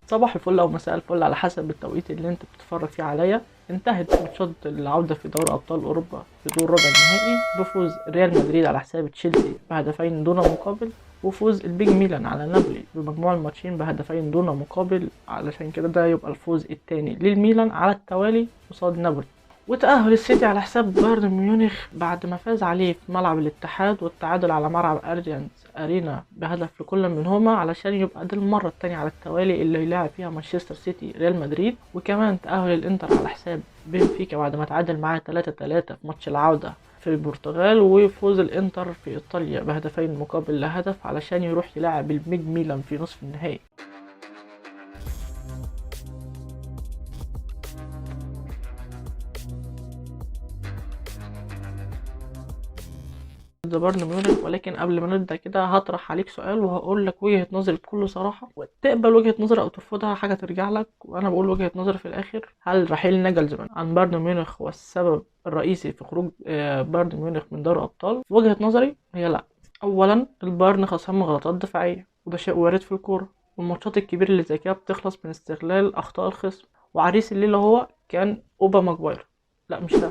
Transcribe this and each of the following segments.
صباح الفل او مساء الفل على حسب التوقيت اللي انت بتتفرج فيه عليا. انتهت ماتشات العودة في دوري ابطال اوروبا في دور ربع النهائي بفوز ريال مدريد على حساب تشيلسي بهدفين دون مقابل، وفوز ال big ميلان على نابولي بمجموع الماتشين بهدفين دون مقابل، علشان كده ده يبقى الفوز الثاني للميلان على التوالي قصاد نابولي. وتأهل السيتي على حساب بايرن ميونخ بعد ما فاز عليه في ملعب الاتحاد والتعادل على ملعب أليانز أرينا بهدف لكل منهما، علشان يبقى دي المرة التانية على التوالي اللي يلاعب فيها مانشستر سيتي ريال مدريد. وكمان تأهل الانتر على حساب بنفيكا بعد ما تعادل معاه 3-3 في ماتش العودة في البرتغال، وفوز الانتر في ايطاليا بهدفين مقابل لهدف علشان يروح يلاعب ال big ميلان في نصف النهائي. ضد بايرن ميونخ. ولكن قبل ما نبدا كده هطرح عليك سؤال وهقول لك وجهه نظري بكل صراحة، وتقبل وجهه نظري او ترفضها حاجة ترجع لك، وانا بقول وجهه نظري في الاخر. هل رحيل ناجلزمان عن بايرن ميونخ هو السبب الرئيسي في خروج بايرن ميونخ من دوري الابطال؟ وجهه نظري هي لا. اولا البايرن خسران من غلطات دفاعية، وده شيء وارد في الكورة، والماتشات الكبيرة اللي زي كده بتخلص من استغلال اخطاء الخصم. وعريس الليلة هو كان اوبا ماجواير، لا مش ده،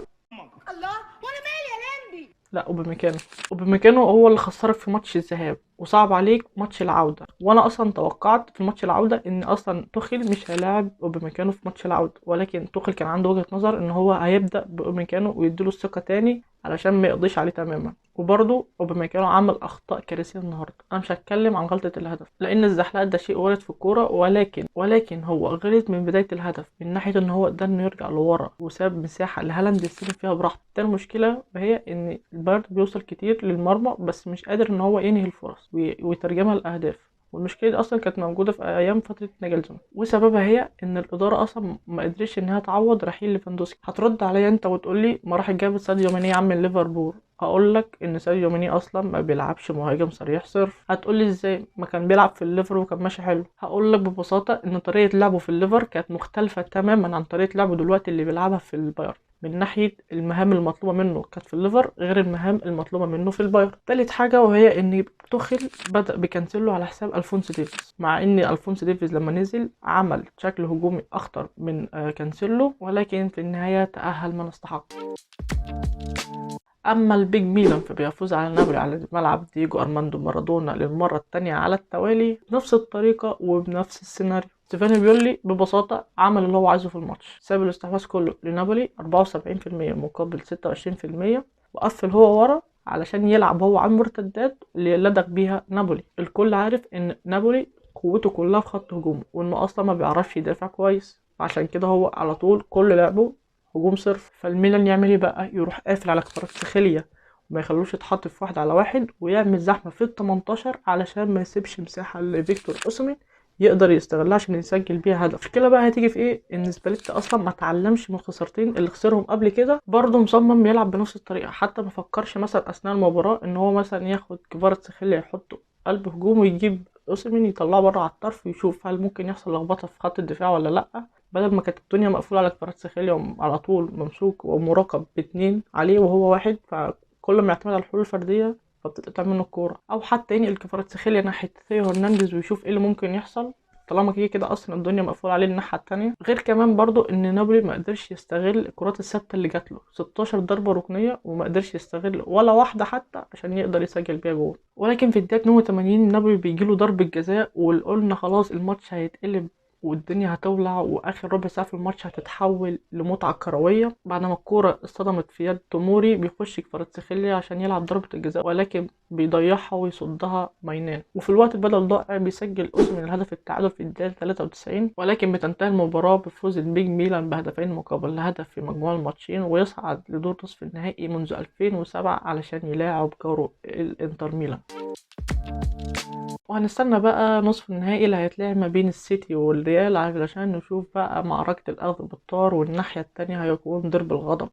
الله وانا مالي يا لمبي، لا اوباميكانو. اوباميكانو هو اللي خسرك في ماتش الذهاب وصعب عليك ماتش العودة. وانا اصلا توقعت في ماتش العودة ان اصلا توخيل مش هيلاعب اوباميكانو في ماتش العودة، ولكن توخيل كان عنده وجهة نظر ان هو هيبدأ باوباميكانو ويديله الثقة تاني علشان ما يقضيش عليه تماما. وبرضه اوباميكانو عمل اخطاء كارثية النهارده. انا مش هتكلم عن غلطه الهدف لان الزحلقه ده شيء وارد في الكورة، ولكن هو غلط من بداية الهدف من ناحية ان هو ده انه يرجع لورا وساب مساحة لهالاند يستلم فيها براحته. تاني مشكلة وهي ان البايرن بيوصل كتير للمرمى بس مش قادر ان هو ينهي الفرص ويترجمها لاهداف، والمشكلة دي اصلا كانت موجودة في ايام فترة ناجلزمان، وسببها هي ان الادارة اصلا ما قدرتش انها تعوض رحيل ليفاندوسكي. هترد عليا انت وتقول لي ما راح جابت ساديو ماني يا عم من ليفربول، هقول لك ان ساديو ماني اصلا ما بيلعبش مهاجم صريح صرف. هتقول لي ازاي ما كان بيلعب في الليفر وكان ماشي حلو؟ هقول لك ببساطة ان طريقه لعبه في الليفر كانت مختلفة تماما عن طريقه لعبه دلوقتي اللي بيلعبها في البايرن. من ناحية المهام المطلوبة منه كانت في الليفر غير المهام المطلوبة منه في البايرن. تالت حاجة وهي ان توخيل بدا بكانسيلو على حساب الفونسو ديفيز، مع ان الفونسو ديفيز لما نزل عمل شكل هجومي اخطر من كانسيلو، ولكن في النهاية تاهل من استحق. اما ال big ميلان فبيفوز على نابولي على ملعب دييجو ارماندو مارادونا للمرة الثانية على التوالي بنفس الطريقة وبنفس السيناريو. ستيفاني بيولي ببساطة عمل اللي هو عايزه في الماتش، ساب الاستحواذ كله لنابولي 74% مقابل 26%، وقفل هو ورا علشان يلعب هو على المرتدات اللي لدغ بيها نابولي. الكل عارف ان نابولي قوته كلها في خط هجومه، وانه اصلا ما بيعرفش يدافع كويس، عشان كده هو على طول كل لعبه هجوم صرف. فالميلان يعمل ايه بقى؟ يروح قافل على كفاراتسخيليا وما يخلوش يتحط في واحد على واحد، ويعمل زحمة في ال 18 علشان ما يسيبش مساحة لفيكتور اوسيمين يقدر يستغلها عشان يسجل بيها هدف. المشكلة بقى هتيجي في ايه؟ ان سباليتي اصلا ما اتعلمش من الخسارتين اللي خسرهم قبل كده، برضه مصمم يلعب بنفس الطريقة، حتى ما فكرش مثلا اثناء المباراة ان هو مثلا ياخد كفاراتسخيليا يحطه قلب هجوم ويجيب اوسيمين يطلعه بره على الطرف ويشوف هل ممكن يحصل لخبطة في خط الدفاع ولا لا، بدل ما كانت الدنيا مقفولة على كفاراتسخيليا على طول ممسوك ومراقب باتنين عليه وهو واحد، فكل ما يعتمد على الحلول الفردية فبتتقطع منه الكورة، او حتى ينقل كفاراتسخيليا ناحية ثيو هرنانديز ويشوف ايه اللي ممكن يحصل طالما كده كده اصلا الدنيا مقفولة عليه الناحية التانية. غير كمان برضو ان نابولي ما قدرش يستغل الكرات الثابتة اللي جات له 16 ضربه ركنيه وما قدرش يستغل ولا واحدة حتى عشان يقدر يسجل بيها جول. ولكن في الدقيقة 82 نابولي بيجيله ضربه جزاء، وقلنا خلاص الماتش هيتقلب والدنيا هتولع واخر ربع ساعة في الماتش هتتحول لمتعه كروية. بعد ما الكورة اصطدمت في يد توموري بيخش كفاراتسخيليا عشان يلعب ضربه الجزاء، ولكن بيضيعها ويصدها ماينان. وفي الوقت البدل ضائع بيسجل اوسيمين الهدف التعادل في الدقيقة 93، ولكن بتنتهي المباراة بفوز ال big ميلان بهدفين مقابل هدف في مجموع الماتشين، ويصعد لدور نصف النهائي منذ 2007 علشان يلاعب جاره الانتر ميلان. وهنستنى بقى نصف النهائي اللي هيتلعب ما بين السيتي والريال علشان نشوف بقى معركة الأخذ بالطار، والناحية التانية هيكون درب الغضب.